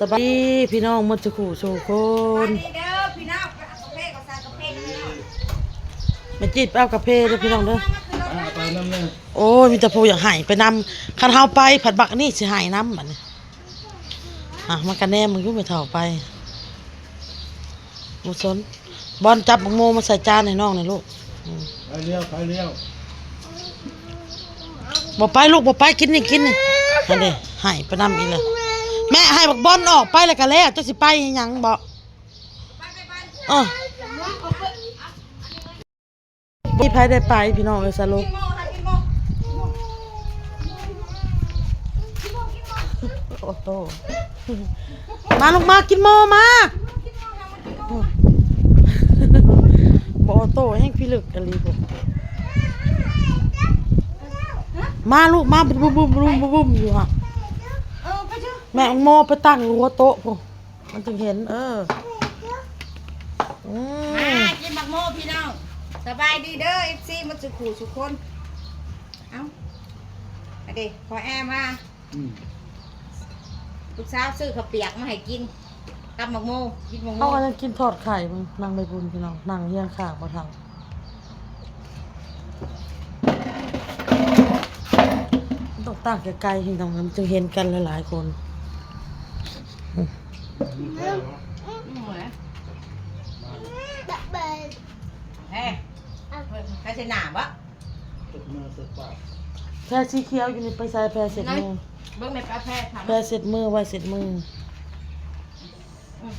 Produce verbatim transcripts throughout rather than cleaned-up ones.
สบายดีพี่น้องหมดสู่คู่สู่คน สบายดีเด้อพี่น้อง ไปเอากาแฟก็สั่งกาแฟให้พี่น้อง มาจิตไปเอากาแฟเด้อพี่น้องเด้อ มา มา มา มา มา มา โอ้ย มีแต่ผู้อยากให้ไปนำ คันเฮาไปผัดบักนี่สิให้นำบัดนี้ อ่ะ มากะแนมมึงอยู่ ไม่เท่าไป บ่สน บอลจับบักโมมาใส่จานให้น้องหน่อยลูก อืม ไปเลี้ยว ไปเลี้ยว บ่ไปลูก บ่ไป กินนี่ กินนี่ นั่นเด้ ให้ไปนำอีกแล้ว แม่ให้บักบอลออกไปแล้วก็แล้ว เจ้าสิไปหยังบ่ เออ มีไผได้ไปพี่น้องเอ้ย สรุป โอ้โห มาลูกมา กินโมมา บ่ออโต้แห่งพิลึกอีหลีพุ้น มาลูกมา บุ้มบุ้มบุ้มบุ้มบุ้มอยู่ฮะ แม่โมไปตั้งอยู่หัวโต๊ะพุ้น มันจึงเห็น เออ อืม มากินบักโมพี่น้อง สบายดีเด้อ เอฟซี หมดสู่คู่สู่คน เอ้า อันเด้ ขอแอร์มา อืม ลูกสาวซื้อข้าวเปียกมาให้กิน กับบักโม กินบักโม เขาก็ยังกินทอดไข่ มึง นั่งใบบุญพี่น้อง นั่งเฮียงข้างบ่เท่า ต้องตั้งไกลๆ พี่น้อง มันจึงเห็นกันหลายๆ คน อืม แพร แพรเสนาบ่ แพรสีเขียวอยู่นี่ ไปใส่แพรเสร็จมือ เบิ่งในปลาแพรค่ะ แพรเสร็จมือ ไว้เสร็จมือ อืม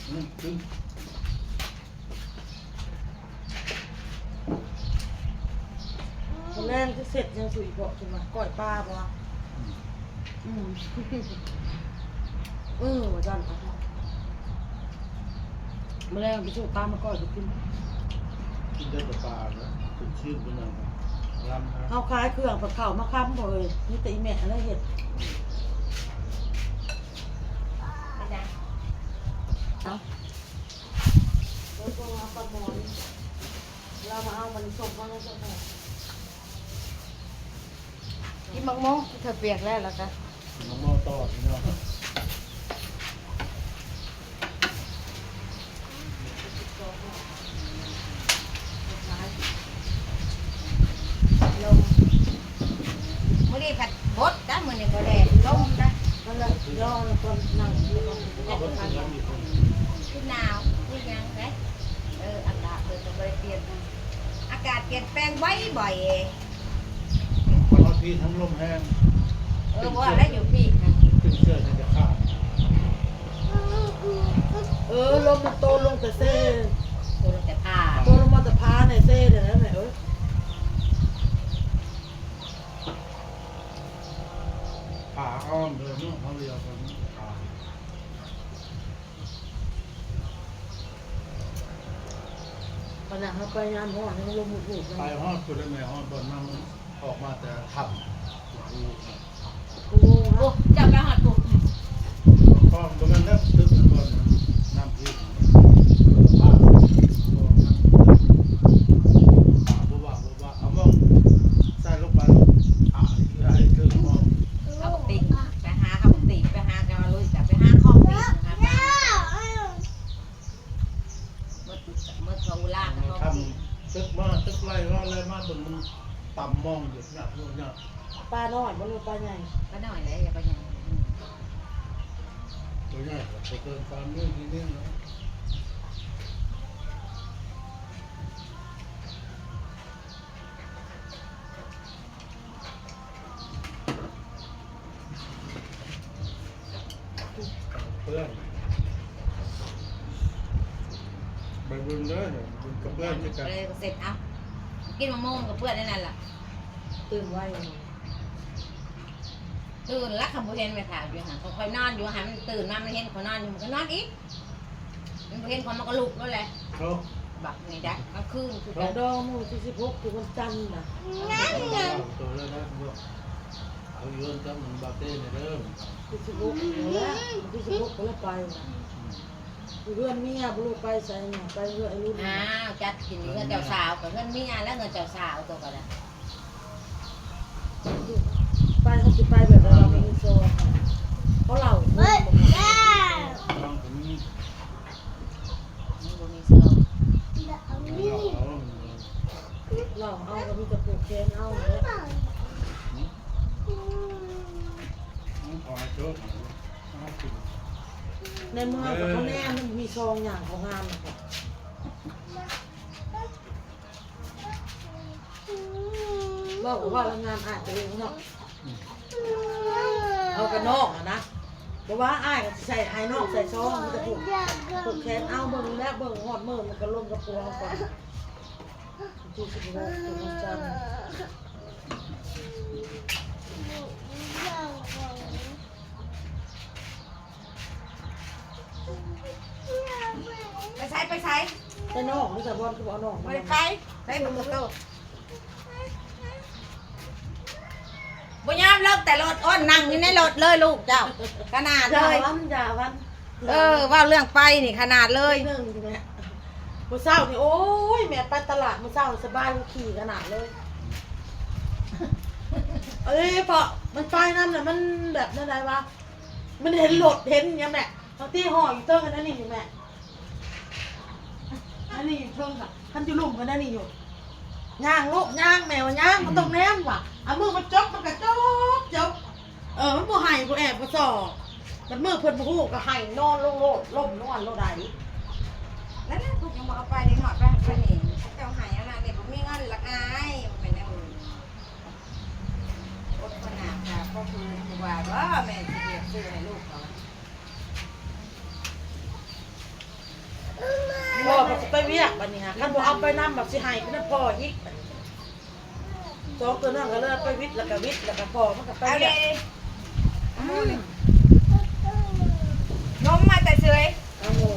อืม อืม มื้อแลงจะเสร็จยังสุยเกาะจังหวะ ก้อยปลาบ่ อืม เออ ว่าซั่น มื้อแลงไปซื้อปลามาก้อยไปกิน กินได้แต่ปลานะ เป็นชิ้นเป็นอย่างลำนะ เอาขายเครื่องผัดข้าวมาค้ำบ่เอ้ย มีแต่อีแม่อะไรเฮ็ด เอ้า เดี๋ยวโทรหาป้าหมอน เรามาเอามันส่งมาให้เจ้าของ กินบักโม กินข้าวเปียกแล้ว แล้วก็ กินบักโมต่อพี่น้อง ลม มื้อนี้ผัดบดจ้ะ มื้อนี้บ่ได้ลมจ้ะ ก็เลยย่อแล้วก็นั่ง เอาไปกินน้ำอีกคน คือหนาว คือหยังไง เออ อากาศเพิ่นก็บ่ได้เปลี่ยน อากาศเปลี่ยนแปลงบ่อยๆ เพราะว่าพี่ทั้งลมแห้ง เออ ว่าแล้วอยู่พี่ค่ะ ตึงเสื้อจะขาด เออ ลมมันโตลงแต่เซ่ โตลงแต่ผ้า โตลงมาแต่ผ้าในเซ่เดี๋ยวนั้นแหละ เออ ขาอ้อมเลยเนาะ เขาเรียกกันขา ขนาดเขาไปงานฮอดยังลมหุบๆ ไปฮอดพุ้นได้ไหม ฮอดบ่อนน้ำมันออกมาแต่ถ้ำ โอ้ เจ้าไปฮอดปุ๊บ ก็บ่แม่นแล้ว ตึกมันบ่อนน้ำพิษ ผ้า ผ้า บ่ว่า บ่ว่า เอามองใส่ลงไป อ่า ไอ้คือมอง เอาปกติ ไปหาเขาปกติ ไปหากันมาลุยจ้ะ ไปหาของดีนะคะ เมื่อ เมื่อเขาลากเขา ทำตึกมา ตึกไล่มา ไล่มา บนมันต่ำมองอยู่เนี่ย อยู่เนี่ย ปลาน้อยบ่หรือปลาใหญ่ ปลาน้อยแหละ อย่าปลาใหญ่ อืม ตัวใหญ่กว่าตัวเกิน ปลาเนื้อที่นี่นะ เปื้อน ไปบุญเด้อ บุญกับเปื้อนคือกัน ไปเสร็จ เอ้า กินมะม่วงกับเปื้อนนั่นแหละ ตื่นไว ตื่นแล้ว คันบ่เห็นแม่ถามอยู่หั่น ข้อยนอนอยู่หั่น มันตื่นมา มันเห็นข้อยนอนอยู่ มันก็นอนอีก มันบ่เห็นข้อย มันก็ลุกแล้วแหละ เนาะ บักนี่จ้ะ กลางคืนคือกัน ดองมื้อที่สิบหก คือวันจันทร์น่ะ ตัวแล้วนะ เอาเงินกับมันบาเต้เนี่ยเด้อ ที่สิบหก แล้ว ที่สิบหก ก็แล้วไปน่ะ เพื่อนเมียบ่รู้ไปไสน่ะ ไปเพื่อนไอ้รุ่น อ้าว จัดกินเพื่อนเจ้าสาวกับเพื่อนเมีย แล้วเงินเจ้าสาวตัวก็ได้ ไปเขาสิไปแบบนั้น เราไม่มีส่วน ในเมืองกับเขาแน่มันมีซองอย่างของงานน่ะค่ะบอกว่าว่างานอาจจะเองเนาะเอากระนอกอะนะบอกว่าอ้ายก็สิใส่ไอ้นอกใส่ซองมันจะผูกผูกแขนเอาเบิ่งแล้วเบิ่งหอดเบิ่งมันก็ลงกระปัวเอาก่อน ไปใช้ไปใช้ แต่น้องนี่สะบอนคือบ่เอาน้อง ไม่ได้ไปใช้หมดตัว บ่ยอมลงแต่รถอ้นนั่งอยู่ในรถเลยลูกเจ้า ขนาด อย่า เลย วันอย่าวัน เออเว่าเรื่องไปนี่ขนาดเลย เรื่องแม่มื้อเช้านี่โอ้ยแม่ไปตลาดมื้อเช้าสบายกว่าขี่ขนาดเลยเอ้ยเพราะมันไปนั่นน่ะมันแบบนั้นไดวะมันเห็นรถเห็นหยังแม่บางทีห่ออยู่เทิงอันนั้นนี่อยู่แม่อันนี้อยู่เทิงค่ะคันอยู่ลุ่มกันนั่นนี่อยู่ย่างลูกย่างแม่ว่าย่างมันต้องแนมว่ะเอามือมาจกมันก็จกจก เออมันบ่ให้บ่แอบบ่ส่อมันมือเพิ่นบ่ฮู้ก็ให้นอนลงโลดล้มนอนโลดใด นั่นแหละพวกยังบ่เอาไปเด็กน้อยไปไปนี่เจ้าให้อันนั้นนี่บ่มีเงินละอายมันเป็นแนวอื่นอดขนาดค่ะก็คือว่าว่าแม่สิเก็บซื้อให้ลูกเขา พ่อก็สิไปเวียกบัดนี้ฮะคันบ่เอาไปนำบัดสิให้คือพ่ออีกบัดนี้สองตัวนั้นก็เลยไปวิทย์แล้วก็วิทย์แล้วก็พ่อมันก็ไป เอา เวี เลย ย ก นมมาแต่เฉย เอาหมู่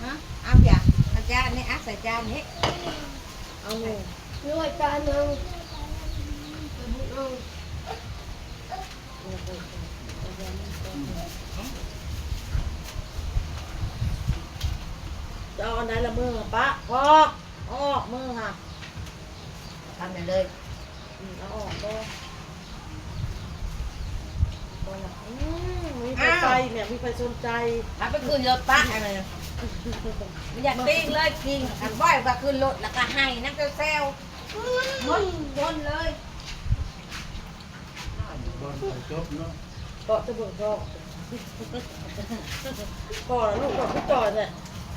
ฮะเอาเปียกเอาจานนี้อ่ะใส่จานนี้ เอาหมู่ ด้วยจานหนึ่ง จะเอาอันไหนละมือปะพอเอาออกมือค่ะ ทำไปเลย อืมเอาออกก็ก็ละอืมมีใครไปเนี่ยมีใครสนใจ เอาไปขึ้นรถปะอะไรมันอยากปิ้งเลยปิ้งอันบ่อยก็ขึ้นรถแล้วก็ให้นักเซลล์หมดคนเลย บอลไปจบเนาะ ก็จะเบิ่งก็ก็ลูกก็คือจ่อยเนี่ย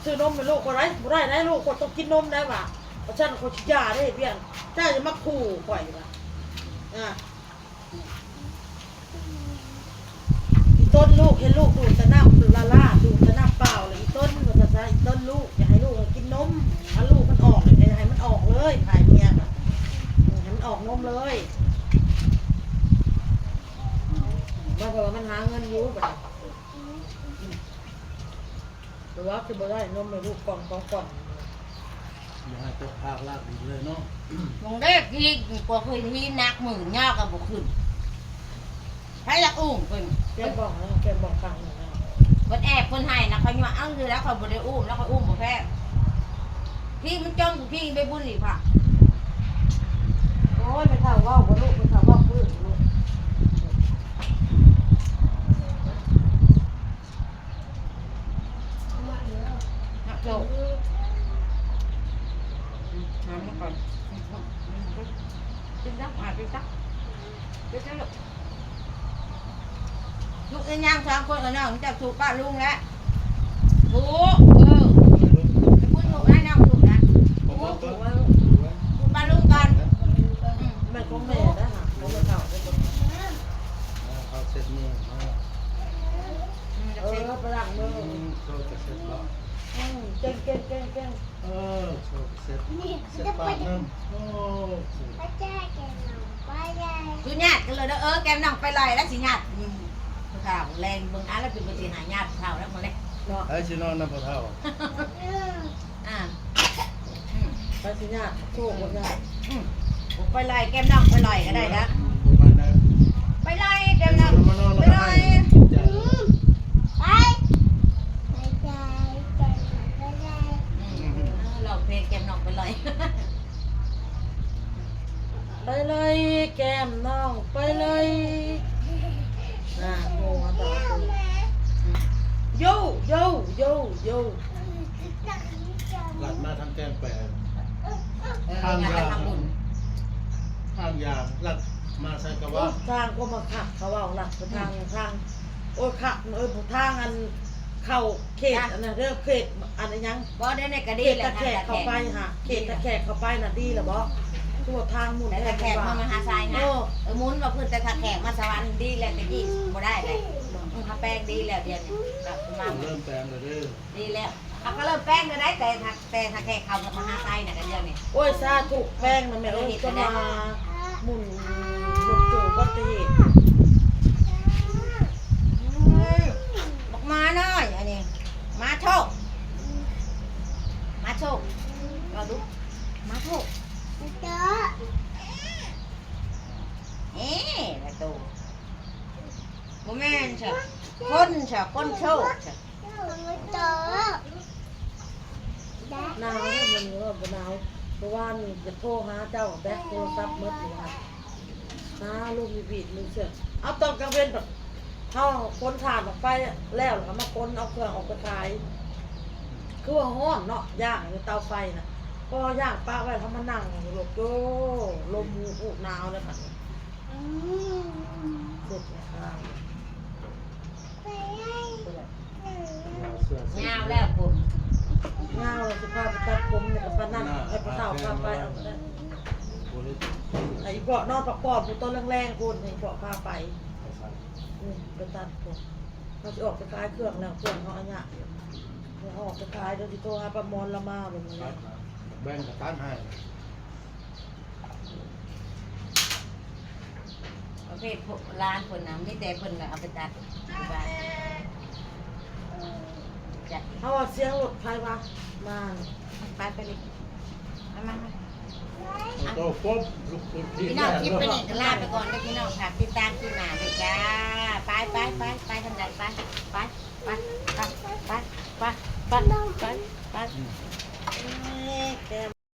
ซื้อนมให้ลูกก็ได้บ่ได้ได้ลูกก็ต้องกินนมได้ว่ะเพราะฉะนั้นเขาสิยาได้เพียงเจ้าจะมาขู่ข่อยว่ะอ่ะ อีต้นลูกเห็นลูกดูดแต่น้ำละล่าดูดแต่น้ำเปล่าเลยอีต้นมันก็จะอีต้นลูกอยากให้ลูกมันกินนมถ้าลูกมันออกเลยอยากให้มันออกเลยขายเมียน่ะให้มันออกนมเลยว่าเพราะว่ามันหาเงินอยู่แบบหรือว่าคือบ่ได้นมในลูกกล่องสองกล่อง อย่าให้ตกภาคลากอีกเลยเนาะ มองเด็กที่กลัวคือที่นักหมื่นยากกับบุขึ้นใครอยากอุ้มเป็น แกบอกนะแกบอกครั้งหนึ่งนะ คนแอบคนให้นะเขาอยู่ว่าเอ้าอยู่แล้วเขาบ่ได้อุ้มแล้วเขาอุ้มบ่แพ้พี่มันจมพี่ไปบุญหลีพระ โอ้ยไม่เท่าเว่าว่าลูกไม่เท่าเว่าพื้นลูก นักโจกหามันก่อนกินซักมากินซักกินซักลูก ลูกเอ้ยย่างสามคนกับน้องจับถูกป้าลุงแล้วถูกเออไปพูดถูกให้น้องถูกนะถูกถูกป้าลุงก่อนอืม แม่ของแม่นะฮะของแม่เท่าได้คน เอาเช็ดมือนะ อืม เออไปล้างมือ อืมโชว์จะเช็ดแล้ว อืมเก่งเก่งเก่งเก่ง เออโชว์เช็ดเช็ดปากน้ำโอ้ คือญาติกันเลยเด้อเออแกมน้องไปลอยแล้วสิญาติอืมข่าวแรงเบิ่งอ่ะแล้วเป็นปฏิหารญาติข่าวแล้วหมดเลย เนาะ ไอ้ชินอนน้ำปลาเท่า อ่า ไปสิญาติโชคบ่ญาติ อืมผมไปลอยแกมน้องไปลอยก็ได้นะ ประมาณนั้น ไปลอยแกมน้อง มานอน ไป แล้ว ลอย ใจ ไปไปใจใจไปใจ อืมร้องเพลงแกมน้องไปลอย ไปเลยแก้มน้องไปเลยอ่าโมมาต่อโยโยโยโย หลัดมาทางแกงแปด เอออยากไปทำบุญ ทางยางหลัด มาใส่กะว่า โอ้ ทางก็มาคักเขาเว้าล่ะ ทาง ทาง โอ้ย คัก เออ ทางอันเข้าเขต จ้ะ อันนั้นเด้อ เขตอันนั้นหยัง บ่ เดี๋ยวนี้ก็ดีแล้ว เขตตะแคกเข้าไปหา เขตตะแคกเข้าไปน่ะดีแล้วบ่ ทั่วทางหมุน แต่ตะแคกมา มหาชัยนะ โอ้ เออ หมุนมาพื้นแต่ตะแคกมาสวรรค์ดีแล้ว ตะกี้บ่ได้เลย อืม เขาแปลงดีแล้ว เดี๋ยวนี้กลับมา เริ่มแปลงแล้วเด้อ ดีแล้ว เขาก็เริ่มแปลงก็ได้ แต่ถ้า แต่ถ้าแขกเขามาหาไทยน่ะกันเดียวนี่ โอ้ย สาธุ แปลงนะแม่เอ้ย เฮ็ด ก็ ก็ได้ มาหมุนรถเกิดอุบัติเหตุ อืม บักหมาน้อย อันนี้ หมาโชค หมาโชค ว่าดู หมาโชค เอ๊ะ ประตู บ่แม่นเถอะ คนเถอะ คนโชคเถอะ หนาวเด้อ มื้อนี้ว่าบ่หนาว เมื่อวานนี่จะโทรหาเจ้า แบตโทรศัพท์หมดอยู่หั่น หาลมบีดๆ มื้อเช้า เอาตอนกลางเว็นแบบ เฮาขนถ่านออกไปแล้ว แล้วก็มาขนเอาเครื่องออกไปขาย คือว่าฮ้อนเนาะ ย่างอยู่เตาไฟน่ะ พอย่างปะไว้ เฮามานั่งอยู่ โอ้ ลมหูหนาวเลยบัดนี้ อืม เสร็จแล้วค่ะ ยาวแล้วผม ยาวแล้ว สิพาไปตัดผมเนี่ย กับปานนั่น ให้ปานเฒ่าพาไปเอาก็ได้ ไอ้เปาะนอนพักผ่อนผู้ต้นแรงๆ คน ให้เปาะพาไป อืม ไปตัดผม เขาสิออกไปขายเครื่องแล้ว เครื่องเขาอันเนี้ย เขาออกไปขาย เดี๋ยวสิโทรหาป้ามอนละมาแบบนี้ แบ่งกับตัดให้ ประเภทพวกร้านคนนะ มีแต่คนน่ะเอาไปตัดที่บ้าน จ้ะ เขาว่าเสียงรถไฟวะ มา ไป ไปเลย มา มา มา โตปุ๊บ ลูกปืน พี่น้อง คลิปไปนี่ก็ลาไปก่อนเด้อพี่น้อง ฝากติดตามคลิปหน้าด้วยจ้า ไป ไป ไป ไปทางใด ไป ไป ไป ไป ไป ไป ไป